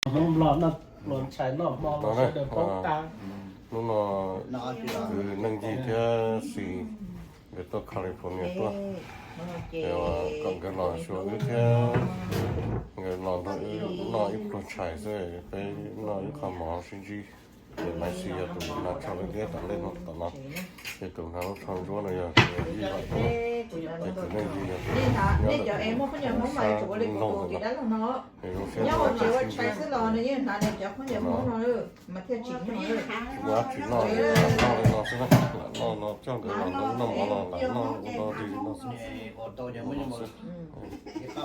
Hmoob Nplog noj pluas ntshais noj hmo los sawv daws paub tab. Hnub no kwv Neej Yig thiab Xis nkawd tuaj California tuaj, es kom nkawd los xyuas wb thiab nkawd los nrog wb noj ib pluag ntshais xwb, peb noj ib qho mov sib ntsib. Ces Maiv Xis yog tus nas tsho liab liab tom ntej no tom no, ces tus hnav lub tsho ntsuab no yog Yig Vam Tub, ces kwv Neej Yig yog tus nyob ntawm tus sab nroog ntawm no. Es zoo siab tsis muaj dab tsi noj, lam noj li no xwb na, lam noj no coj nkawd los nrog wb noj mov los lam noj ua dog dig li no xwb.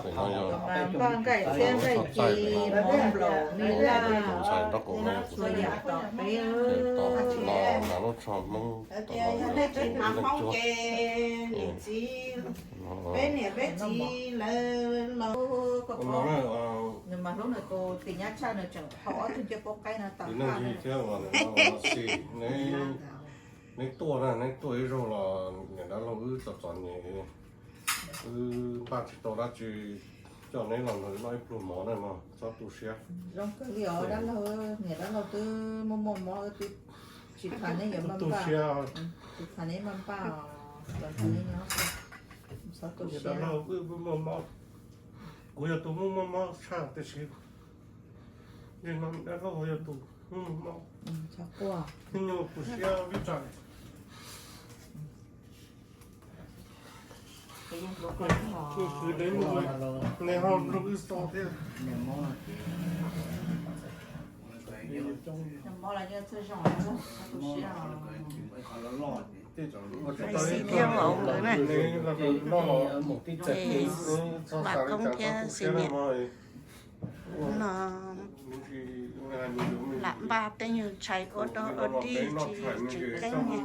Tus no yog tus ntxhais nraub qaum no yog kuv tus, ces tom no hnav lub tsho Hmoob, tom no yog tus Neej Cuab. Peb niam peb txiv lawv los, nws mas hlub nws tus tis nyab tshaj, nws tseem haus ob tug ncej puab qaib no tam Neej Yig thiab Xis, neb tuaj na, neb tuaj ib zaug los niam dab laug wb txom txom nyem, wb npaj tsis tau dab tsi coj neb los nrog noj ib pluag mov na mog, txhob tu siab. Zoo kawg li os dab laug, niam dab laug twb muaj muaj mob, wb twb tsis tham neb yuav npaj npaj, tsis tham neb npaj npaj os, los nrog neb nyob, txhob tu siab. Dab laug wb muaj mob, kuv yog tus muaj muaj mob tshaj tiam sis nim no dab laug yog tus muaj mob, ib nyuag tu siab vib tag. Neb ho nrog wb so thiab. Xis thiab vauv nkawd na, ces Vam Koob thiab Xis niam no lam npaj tej nyuag ntshais ua dog ua dig tsis tseem ceeb li.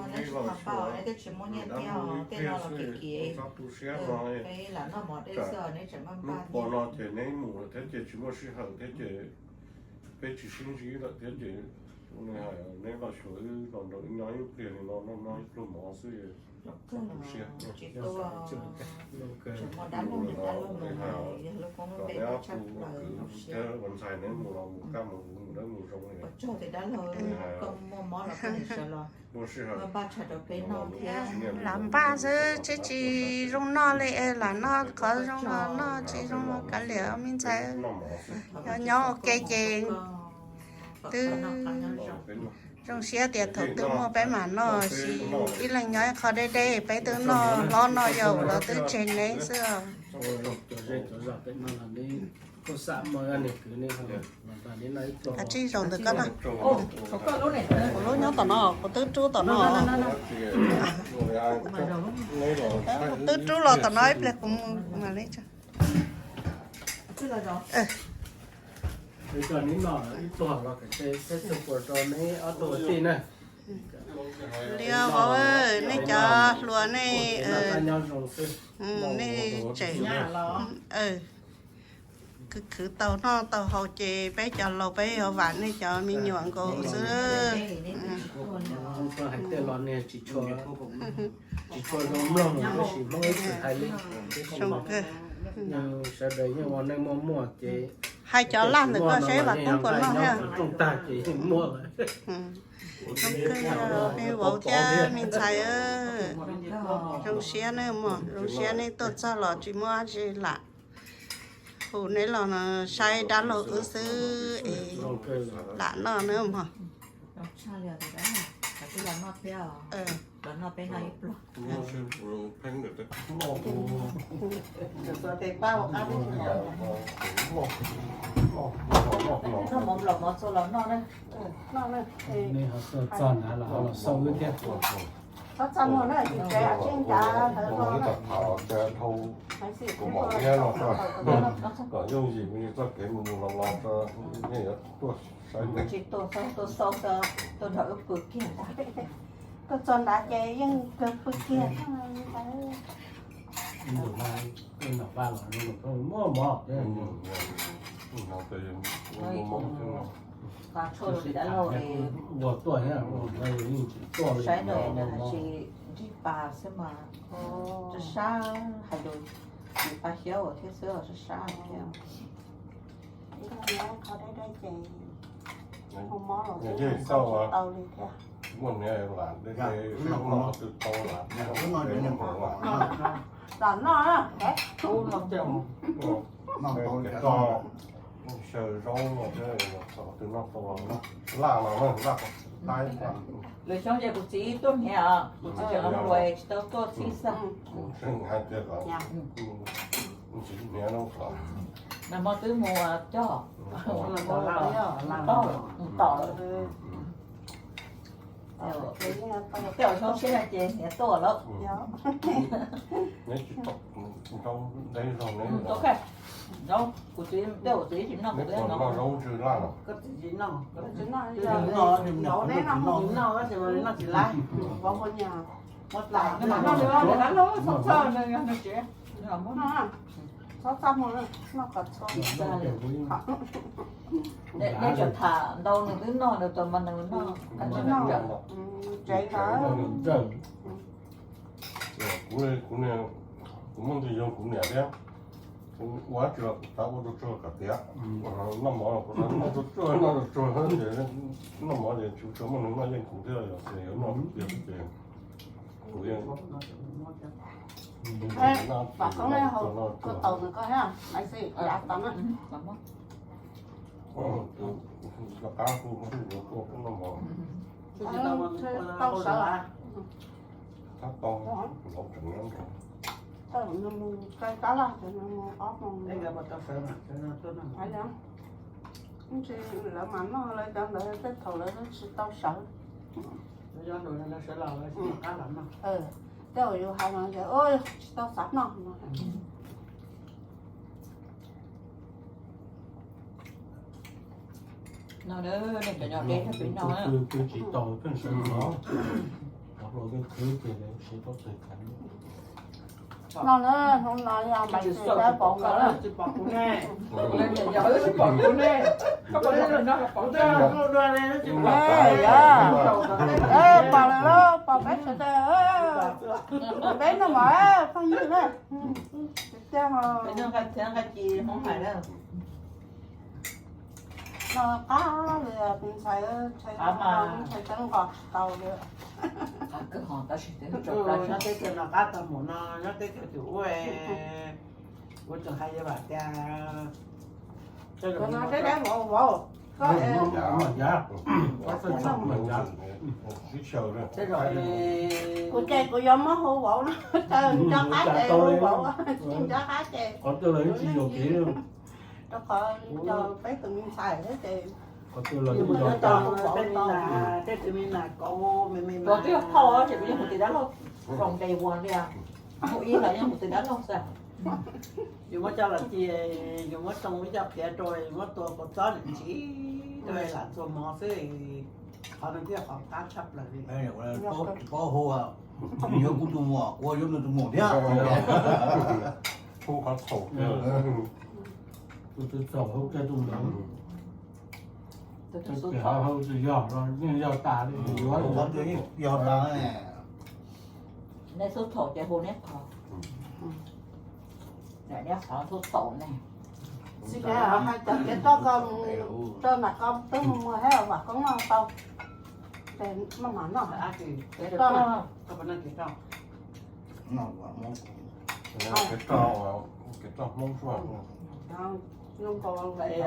Hnub no ces neb mus lawm thiab ces tsis muaj sij hawm thiab ces peb tsis sib ntsib lawm thiab ces neb los xyuas wb los nrog wb nyob ib pliag li no noj noj ib pluag mov xwb. Tsis tu, tseem muaj dab laug niam dab laug no, yog lub koob lub npe tshaj plaws. Thiab ua ntxhais neb mus los mus kaj mus huv mus dawb mus zoo li. Ua tsaug tias dab laug koj muaj mob los koj niam sawv los npaj tshais rau peb noj thiab. Lam npaj xwb tsis tsis zoo noj li, lam noj qhov zoo los noj, tsis zoo los kav liam me ntxhais. Nyob nyob ua ke ces twb zoo siab tias thaum twg muaj peb mam noj, sis ib leeg nyob ib qho deb deb, peb twb noj hlob noj yau los twb tseg neb xwb. Kav tsij zaum ntawm koj na. Kuv lub nyob tom no, kuv twb rub tom no. Kuv twb rub los tom no ib pliag kuv mus mam li tso. Li vauv, nej cov hluas nej, nej tseem khwv khwv tau noj tau haus ces peb cov laus peb yuav vam nej cov me nyuam nkaus xwb. Hais cov laj ntawm koj seb Vam Koob puas noj thiab. Zoo kawg, me vauv thiab me ntxhais, zoo siab, zoo siab nej tuaj txog los tsis muaj dab tsi lam hu neb los saib dab laug wb xwb es lam noj nawb mog. Nej ho tuaj txog nrad los ho los xauj wb thiab. Kom yooj yim me txoj kev mus mus los los, nej yuav tuaj saib, tuaj xauj, tuaj nrog wb pw kiag. Tuaj txog nrad ces yeej kawg pw kiag. Ua tuaj, saib ntawm tsis nrig pas xwb mas, sab sab hais lus tsis pab xyab ua thiab xwb, sab sab thiab. Kho dai dai ces hu mob los twb tsis tau li thiab. Muaj niam lam dai dai, twb tau lam, lam noj na, ub no, xyaw zaub no, twb noj tau laj no, laj lawv xyoo ces kuv txiv tuaj hniav, kuv txiv tseem hluas tsis tau tuaj txhij xwb. Nag hmo twb mus cog, tom lawm, tej zaum xyoo tshiab no ces hniav tuaj lawm. Kuv txiv, tej zaum kuv txiv tsis noj, kuv txiv noj, koj txiv tsis noj, neb noj, noj tsis laib, noj tsis laib, txhob txaj muag, noj kom txhua. Nej tseem tham ntau, nws twb noj, nws tau mas nws noj. Tsev ntawd. Kuv, kuv, kuv muaj ntxhais yog kuv niam thiab, kuv ua dab tsi los kuv xav ua rau tsuag kom tiav. Noj mov los kuv xav noj rau tsuag, noj rau tsuag ces, noj mov ces tsis tshua muaj neeg noj yeej kuv thiab, yog tias yuav noj tiag ces kuv yeej. Pom koob ne, hau koj tau nws koj thiab, Maiv Xis, yav tau na. Rov qab hu, hu yuav tuaj peb noj mov. Tau sawv. Tab tau, laus tseem nyob nrog. Nws mus kab laj ces nws mus ob moos. Ntsis lawv mas noj lawv cov ntawd tej thaum lawv tsis tau sawv. Tej uas yus hais no ces tsis tau xav noj no. No, nej cov nyob deb thiab peb noj. Twb tsis tau pheej sawv los, cov hluas twb khwv ces lawv siv tau txawg khav. No na, hnub no yog Maiv Xis pom nkawd na. Tsis pom kuv ne. Yog tsis pom kuv ne. Koj pom kuv ne. Pom lawm lauj, pom peb sawv daws. Peb noj mov phooj ywg na. Tiag, nqa ci Hmoob hais na. No qab li tus ntxhais, ntxhais, ntxhais Txawj nqos tsis tau li. Nyob teb chaws no qab tag mus no, nyob teb chaws tus ub, kuv tseem hais yog vam tias, kuv ces kuv yuav muab hu vauv no, nco qab ces hu vauv, tsis nco qab ces qhov twg los tsis yog kev. Rau qhov nco peb tus me ntxhais thiab ces qhov twg los tsis yog kev. Tej tus me nas kauv me me mas twb yog phauj ces kuv yeej mus tim dab laug, from day one li, mus ib los yeej mus tim dab laug xwb. Yus muab coj los cia, yus muab tsoo ib co piav rau, yus muab tua kua txob nws ntsib rau lam txuas mov xwb. Qhov no thiaj qhov qab tshaj plaws li. Paub hu, nws yuav kuv tus muam, kuv yuav nws tus muam thiab. Hu qhov txhaum, tus twg txhaum hu kiag tus ntawd. Tus twg xub txhaum hu tsis yog, yeej yog tas li, yuav qhov twg yeej yog tas. Nej xub txhaum ces hu neb qhov. Neb qhov xub txhaum ne. Tsis hais cov kev toj ko, rau nram ko twb mus muag thiab, vam koob no tau. Ces maj mam noj kev toj. Kev toj, kev toj Hmoob xwb.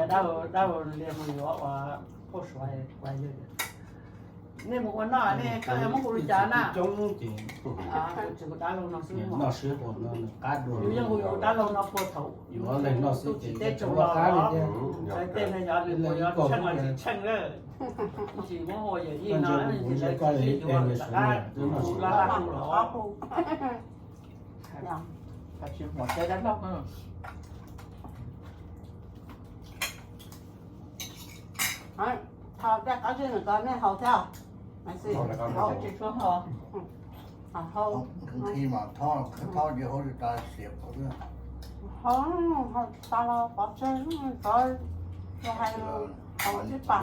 Dab laug li mus yuav ua phauj Suav, nej mus ua noj, nej koj yuav muab hu li cas na? Tsis hu dab laug no xwb, noj sib hu no nws qab dua. Yus yeej hu yus dab laug no puag thaum yus leeg noj xwb ces teb tsaug los, tej neeg yog nws puas yuav tsheej los tsis tsheej lawm. Tsis muab ua yawm yij no, tsis lawv tsis yus laj laj hu los. Tsis muaj dab laug. Thaum dej qab zej nws ko nej haus thiab? Tsis tshua haus. Haus, haus tas los pov tseg, tov hais haus tib pas.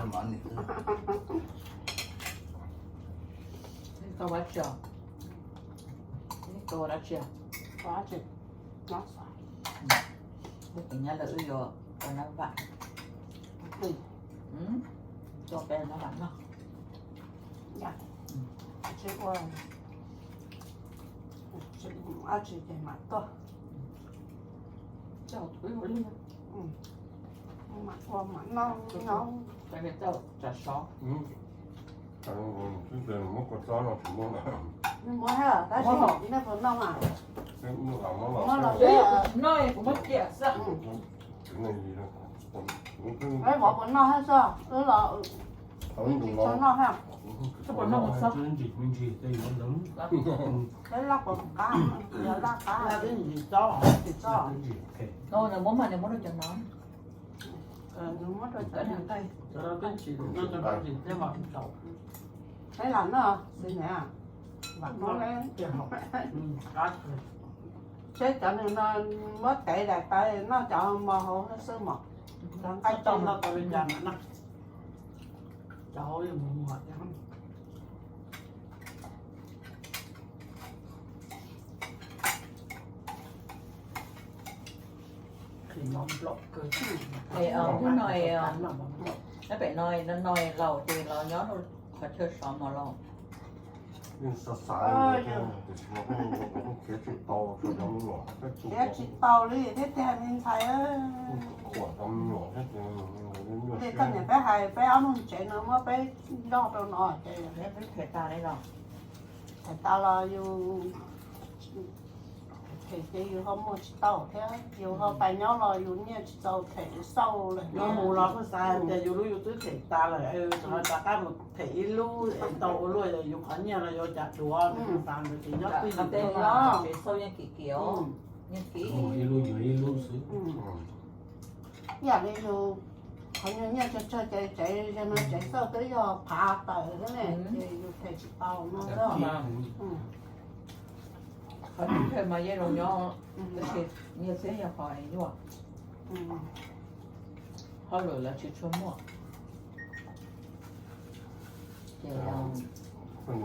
Tau dab tsi? Tau dab tsi? Tau dab tsi? Nyob xav. Nyob lawm wb yuav ua nab vam. Coj peb no mam noj. Tsis ua, tsis ua dab tsi ces mam tuaj. Coj twb ua li, mam ua mam noj nyob. Coj tsav sov. Muab kua txob no tsis muab lawm. Muab thiab, tab sis nej puas noj mas? Muab los, kuv tsis noj, kuv muab cia xwb. Peb mov puas noj thiab xwb, wb los tsis tshua noj thiab. Peb laj puas qab, laj qab. Tsis txob. Nws muab mas nws muab rau cov no. Nws muab rau cov no. Peb lam noj xwb na, vam hmoob le. Seb cov nws no muab tev daim tawv noj cov mos hauv xwb mos. Cov nqaij toj no tau li cas mam noj. Cov hauv yuav mus muag thiab. Hnub no, pem no no laus ces los nyob rau qhov chaw sov mos laus. Yeej xav xav tiam sis mas kuj khiav tsis tau, khiav tsis tau li thiab tiag me ntxhais. Li koj niam peb hais peb ob lub tsev no muab peb nrog rau no ces peb them tas li los, them tas los yus them ces yus ho muag tsis tau thiab, yus ho pais nyob los yus nyiaj tsis txaus them xauj lawm. Yus mus los kuj xav tias yus lub yus twb them tas lawm, rov qab mus them ib lub tau ua luaj yus qhov nyiaj los yuav cas dhuav, xav ntawd ces nyob twj ywm xauj yeej kim kiv, yeej kim ib lub yuav ib lub xwb. Ib yam li yus qhov nyuag nyiaj tsawg tsawg ces tsev no tsev xauj twb yog phav tawm xwb ne, ces yus them tsis tau no. Qhov nyuag tsawg mas yeej zoo nyob, tab sis nyiaj txiag yog qhov nyuaj, hauj lwm lawv tsis tshua muaj. Ces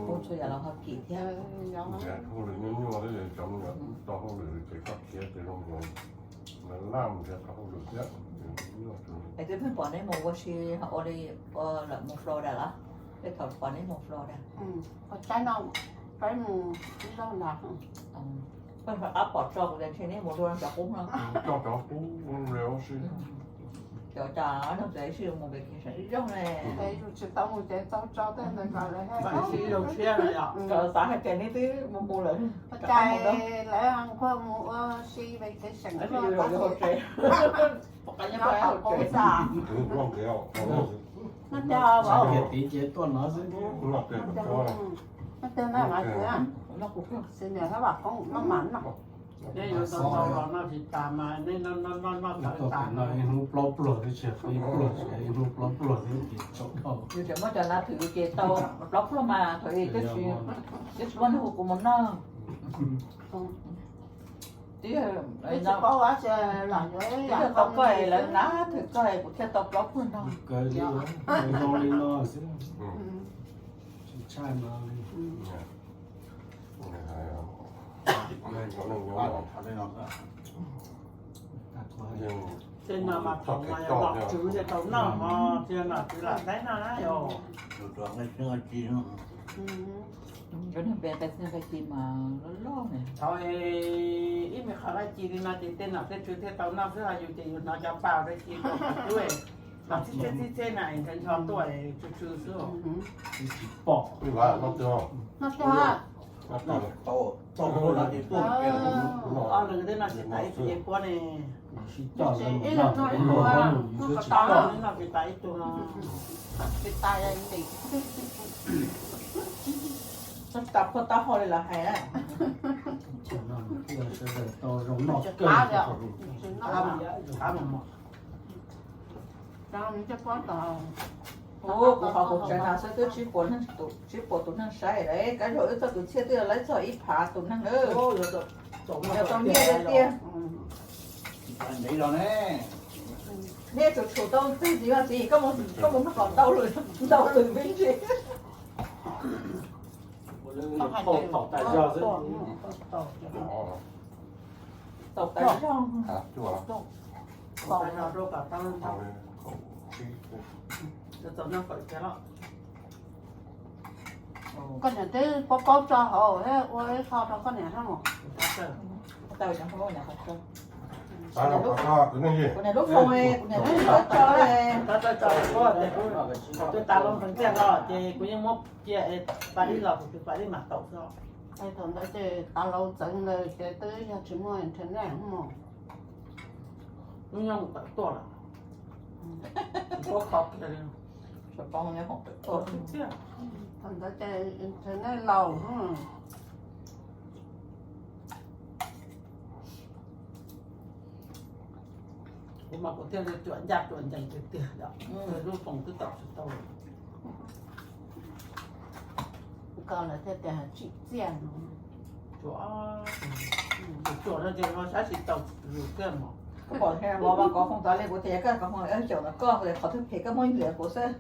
kuj txhua yam los ho kim thiab. Hauj lwm nyuaj nyuaj, cov me nyuam tau hauj lwm ces koj khiav ces zoo nkaus lawv laj mus nrhiav tau hauj lwm thiab. Es twb pheej pom neb mus ua si ua li, ua lawm mus Florida los? Peb thaum pom neb mus Florida. Ua tsaib no peb mus ib zaug ntag. Peb rov qab pom tso kuv tias ntshe neb mus dua cov qub no. Cov qub, cov cas no ces sib mus vacation ib zaug ne. Yus tsis tau mus ces tau tso tej ntawd kom lawv, kom xav hais tias neb twb mus mus lawm. Ua cas lawv nquag mus ua si vacation, no tiag, no tiag na, xib niam thiab vam koob noj mas noj. Neb yuav tau tau los noj tsis tas mas neb noj noj noj tawv tas no ib hnub plaub pluag thiab, tsis ib pluag, ib hnub plaub pluag thiab ces tsaus dhau. Yus tseem muab cov na thwm ces tau plaub pluag mas thaum ub twb tsis muaj neeg hu kuv mus noj. Twb tsis paub, twb yog tau koj es lawv na thwm koj es kuv thiaj tau plaub pluag no. Kawg li, zoo li no xwb. Tsis tshaj no li. Tej no mas thaum mas yog nom tswv thiaj tau noj, ho thiaj nom tswv lam saib no na yog. Cov neeg pem nqaij txiag nqaij ci mas loj loj ne. Thaum ib me qhov dab tsi li no ces tej nom tej tswv thiaj tau noj xwb, ho yus ces yus hnov cov npau dab tsi rau qhov twb los txhib txheb txhib txheb na, ncho ncho tuaj tsw tsw xwb. Tsis pom. Ob leeg tej no tsis tas ib tug ces puab ne. Ib leeg noj ib tug, noj tsis tas ib tug no. Tsis tas li. Tsis tas phua taub hau li lawv hais na. Tau zoo noj kawg. Ua kuv qhov kuv tsev no xwb twb tsib puas tus neeg saib lawm, kab laug wb txoj kwv txhiaj twb yog laib txog ib phav tus neeg. Yog tau nyiaj tiag tiag. Neb tsum tsum tau txij txiv, txiv koj mus noj kom ntau lwm, ntau lwm me ntsis. Tau tas zog xwb. Tau tas zog. Tau tas zog rau kom tau. Txaus noj fawm thiab los. Koj niam twb paub paub tso hauv thiab ua ib qho rau koj niam thiab mas. Kuv niam lub foos, kuv niam lub foos tso, kuv twb tas loo ntxiag no ces kuv yeej muab cia pab dib los kuv tus pab dib mam tau xwb. Thaum ntawd ces tas loo txeev ntawd ces twb yog tsis muaj internet mog. Lub nyob mus tawm tuaj lawm. Tsis paub kho kiag li. Thaum ntawd ces internet laus. Kuv mas kuv thiaj li cuam ncaj cuam ncees tiag tiag yom, lub foos twb tawm tsis tau. Koj lawv thiaj tias tsim txiaj no. Cuam, cuam no ces no saib tsis tau lus thiaj mos. Koj pom thiab, vov mas kov foos tod li kuv tias koj kov foos xyaum ntawm koj, qhov twg phem koj muab liam kuv xwb.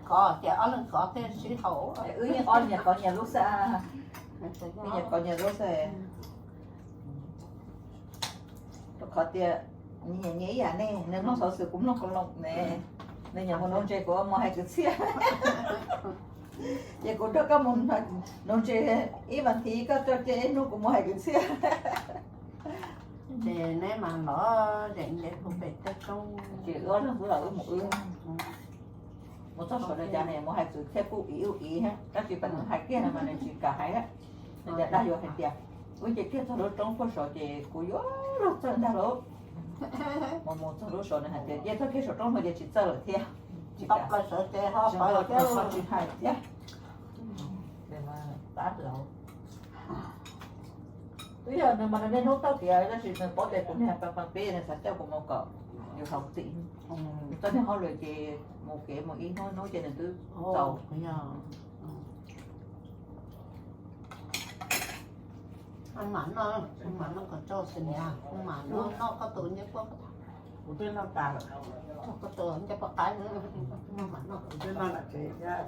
Kov ces ob leeg kov thiaj sib haum. Wb yeej ob nyias kov nyias lub xwb. Wb nyias kov nyias lub xwb. Rau qhov tias nyias nyias ib yam ne, nws mloog xov xwm kuv mloog qoo loo ne, nws nyiam mus nuv ntses kuv mus hais kwv txhiaj. Ces kuv nrog koj mus nuv ntses ib vas thiv, koj rau cia ib hnub kuv mus hais kwv txhiaj. Ces neb mas los zeem nce puag pem tej roob. Ces wb ob leeg xwb los wb mus wb. Mus txog saum li cas ne mus hais kwv txhiaj kuj iv ub iv, tab sis pem nws hais kiag no mas nws tsis kam hais. Nws tias dag yuav hais tias wb nce kiag txog lub roob puag saud ces kuv yuav luag txawj ntag lauj. Mus mus txog lub saud nws hais tias nce txog kiag saum roob no ces tsis txawj lawm thiab. Tsis kam, tsis hais thiab. Tab laus. Twb yog nws mas nws niaj hnub tau tiav tab sis nws paub tias kuv niag pa pa peb nws xav coj kuv mus kom yus haus tim. Nws txoj niag hauj lwm ces mus kev mus ib hnub hnub ces nws twb txaus. Mam noj, mam noj kom tsau xwb niam, mam noj noj koj tus ncej puab. Kuv twb noj tas lawm. Koj tus ncej puab qaib, mam noj. Kuv twb noj nram tsev thiab.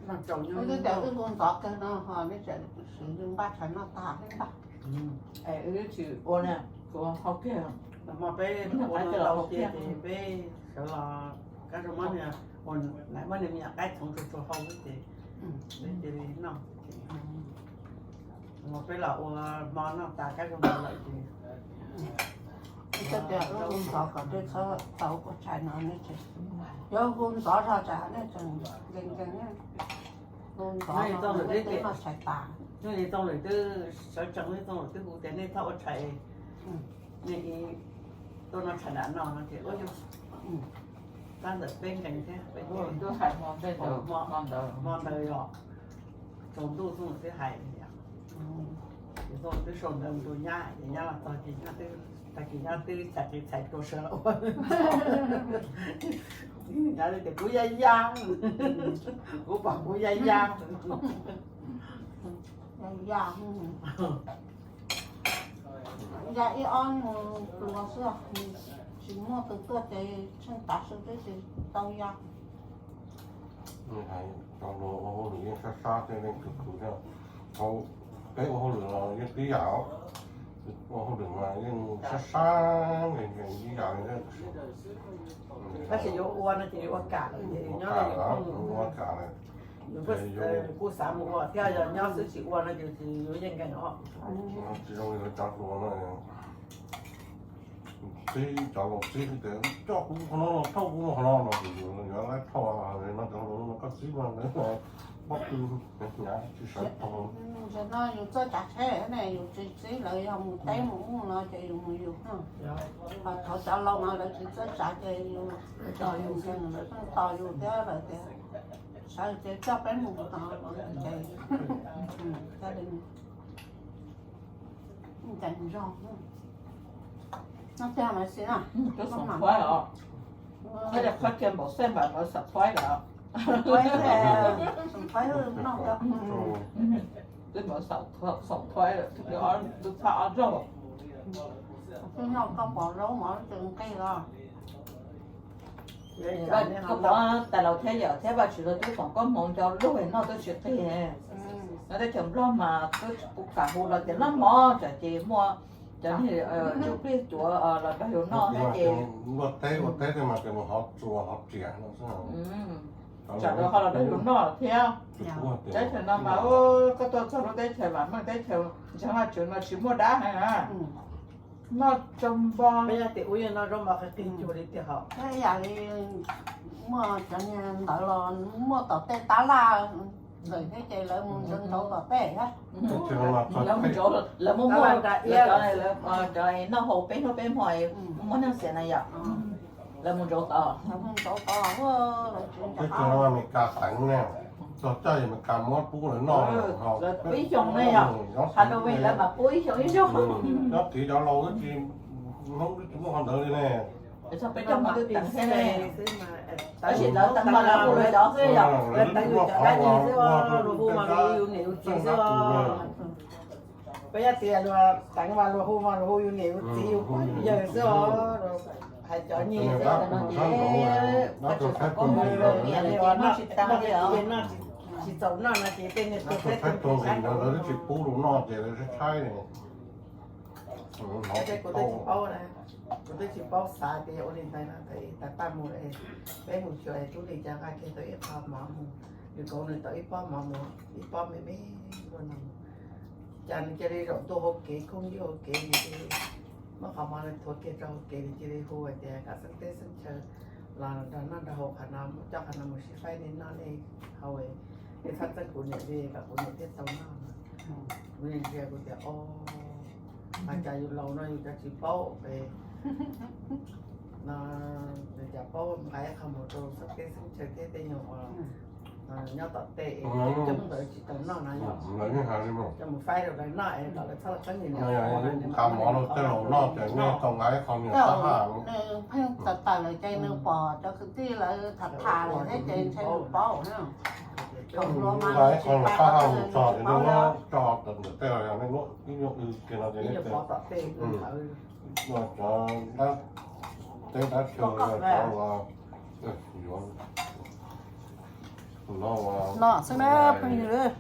Noj tsau nyob. Wb twb tias wb nqus ntxov kawg no ho neb tseem siv npaj tshais noj tag thiab ntag. Es wb tsis ua na, kuv hau kiag. Hmo peb ua tau tiag ces peb sawv los kab zoo muab niag, ua lawv muab niag me nyuam qaib txhoov tsuag tsuag hau ces peb cia li noj. Hmo peb los ua hmo noj tas kab zoo ntawd lawm ces. Wb twb tias wb nqus ntxov kom peb txhob tau ua tshais no ne. Yuav nqus ntxov zog tsam nej tseem nkees nkees. Nqus ntxov no nej twb noj tshais tas. Nyob li Txooj Lwm twb sawv tsees, Txooj Lwm twb hu tias nej txhob ua tshais, nej tuaj noj tshais nram no no ces ua yus tab ntawm peb nkees thiab peb hais hmo ntawd yog tsaus ntuj Txooj Lwm twb hais li. Ces Txooj Lwm twb sau ntawv mus rau nyab ces nyab los txog ces nyab twb, tag kis nyab twb txhais qis txhais tua sawv los ua. Nyab tias kuv ya ya, kuv pom kuv ya ya. Ya ib ob mus pluas xwb, tsis muaj tus tuaj ces tsheej tav su twb tsis tau ya. Cov hluas ua hauj lwm yeej sab sab thiab yeej khwv khwv thiab. Peb ua hauj lwm los yeej tib yam, ua hauj lwm mas yeej sab sab nkees nkees tib yam li. Tab sis yuav ua no ces yuav ua kam lawm ces nyob ua kam lawm. Kuj xav mus ua thiab, yog nyob xwb tsis ua no ces yuav yeej nkees os. Tsis zoo li lawv cov hluas no, txib cov laus txib tias coj kuv qhov no los thauj kuv qhov no los yuav laib thauj no, cov hluas no koj txib mas pob tw hnyav tsis sawv thauj. Tam no yus txawj tsav tsheb ne, yus tsis txib lawv yog mus teb mus ub no ces yus mus yus. Ho thov cov laus mas lawv tsis txawj tsav ces yus tos yus, lawv pheej tos yus thiab lawv tias sawv ces coj peb mus tod ces thiaj li nkees zog. Noj tiag mas xij na. Twb xom phuaib os. Qhov tias qhov kiag npaum xej npam lawv xom phuaib lawm. Twb npaum xom phuaib lawm, twb ob zaug. Koj pom zaub mov ces nqig los. Koj pom tais laus thiab yawm thiab Vaj Tswv lawv twb foom koob hmoov nco lug noj twb tsis qig. Nyob teb chaws Nplog mas twb tsis pub kam hu los tias noj mov tsam ces muaj Cov niag cuab pliaj cuav los rau yus noj thiab ces luaj teb ua teb tej mas ces mus hov tsuas hov riam no xwb. Tsam rau ho los rau yus noj thiab. Teb chaws no mas koj tuaj txog lub teb chaws vam meej teb chaws ntseeg Vajtswv no tsis muaj dab heev na. Noj tso npo. Peb yog tias ua yog noj zaub mov qhib qhib cuag li tiag hos. Yam li muaj cov niag ntawd los muaj tom tej tab laj ntawm thiab ces lawv mus ntsauv ntsauv tom tej thiab. Lawv mus ntsauv, lawv muaj muaj cov noj haus peb hnub peb hmo muaj neeg xiam na yom. Lawv mus ntsauv tod. Lawv mus ntsauv tod, lawv tsis ntsauv. Teb chaws no Amelikas teev ne, txog caij Amelikas muab pub lawv noj. Lawv pub ib xyoos ne yom, Halloween lawv mam pub ib xyoos ib zaug. Nyob tid cov laus twb tsis, Hmoob twb tsis muaj qhov ntawd li ne. Txog peb cov Hmoob twb teev thiab ne. Tab sis lawv teev mas lawv hu lawv cov xwb yom. Lawv teev yus cov dab tsi xwb, luag hu mas luag hu yus niam yus txiv xwb. Peb yog tias luag teev mas luag hu mas luag hu yus niam yus txiv yus pog yus yawg xwb os. Hais cov nyias xwb. Noj tsis tau noj no ces tej niag tuag saib tuag nqis ntawd lawv twb tsis pub rau noj ces lawv tshaib tshaib li. Kuv twb tsis paub na, kuv twb tsis paub xav tias yog ua li ntawd no, tas tas mus peb mus xyuas tub li cas nqa kiag tau ib qho mov mus, nws kauv nws tau ib pob mov mus, ib pob me me luaj no mus. Cas nws cia li zaum ntua hauv kev, khooj ywj hauv kev, nws cia li muab qhov mov ntawd thuav kiag rau hauv kev, nws cia li hu hais tias kom xeeb teb xeeb chaw los nrog noj nrog haus qhov no, coj qhov no mus sib faib nej noj nej haus, nej txhob txeeb kuv niam li kom kuv niam thiaj tau noj no. Kuv ntsia kuv tias, o, mas cas yus laus no yus cas tsis paub pes no, cas paub nqa ib qho mus rau xeeb teb xeeb chaw thiab tej nyuag uas nyob tom tej es coob ntawd tsis tau noj no yom. Coj mus faib rau lawv noj es kom lawv txhob los txeeb nws niam. Nqa mov rau tej laus noj ces nej tau nqa ib qho niam tab haj. Nws pheej tawm tawm lawm ces nws pom cov kwv tij lawv tham tham lawm thiab ces ntshe nws paub na. Thaum hluas mas nqa ib qho niam tab haj mus txog ces nej muab tso tawm ntawm tej los yog nej muab ib nyuag w kiag no ces nej pov tom tej, cov dab teb dab chaw, cov uas yuav no uas no xwb na pheej yog.